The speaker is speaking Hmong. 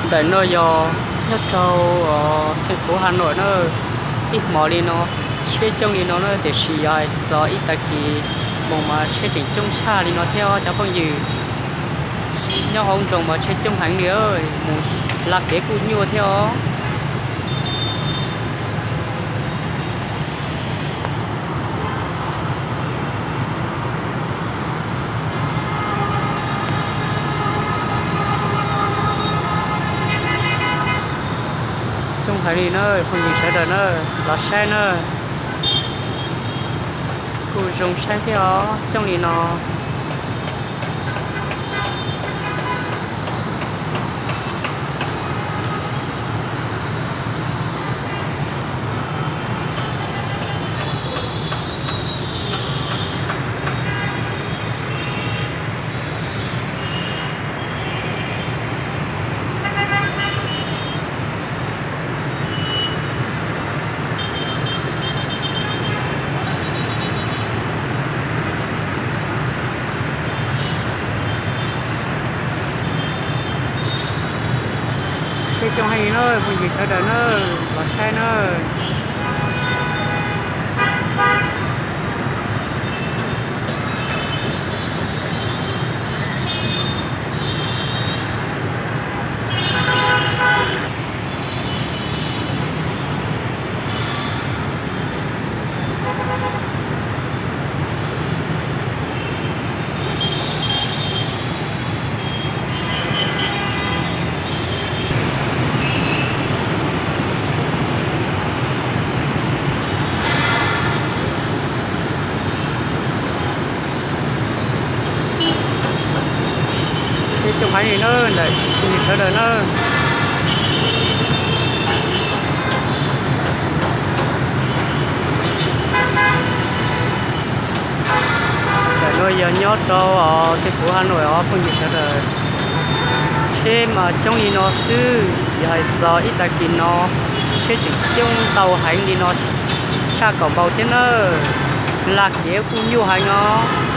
Ntawm no yog nyob rau theej fuv Hav Nuam na. Ib hmo li no tsheb coob li no na, tiam sis yog hais txog ib tag kis moos mas tsheb tseem coob tshaj li no thiab os cov phooj ywg. Nyob hauv nroog mas tsheb coob heev li, mus la kev kuj nyuaj thiab os. Coob heev li na, phooj ywg sawv daws na, los saib na. Kuj zoo saib thiab os, coob li no. Seb coob heev li na, phooj ywg sawv daws na, los saib na. Seb coob heev li na ntawm phooj ywg sawv daws na. Ntawm no yog nyob rau os, tej kuv ha nuam os phooj ywg sawv daws. Tsheb mas coob li no xwb, yog hais txog ib tag kis no tsheb tseem coob ntau heev li no tshaj kaum npaug thiab nawb. Lag kev kuj nyuaj heev os.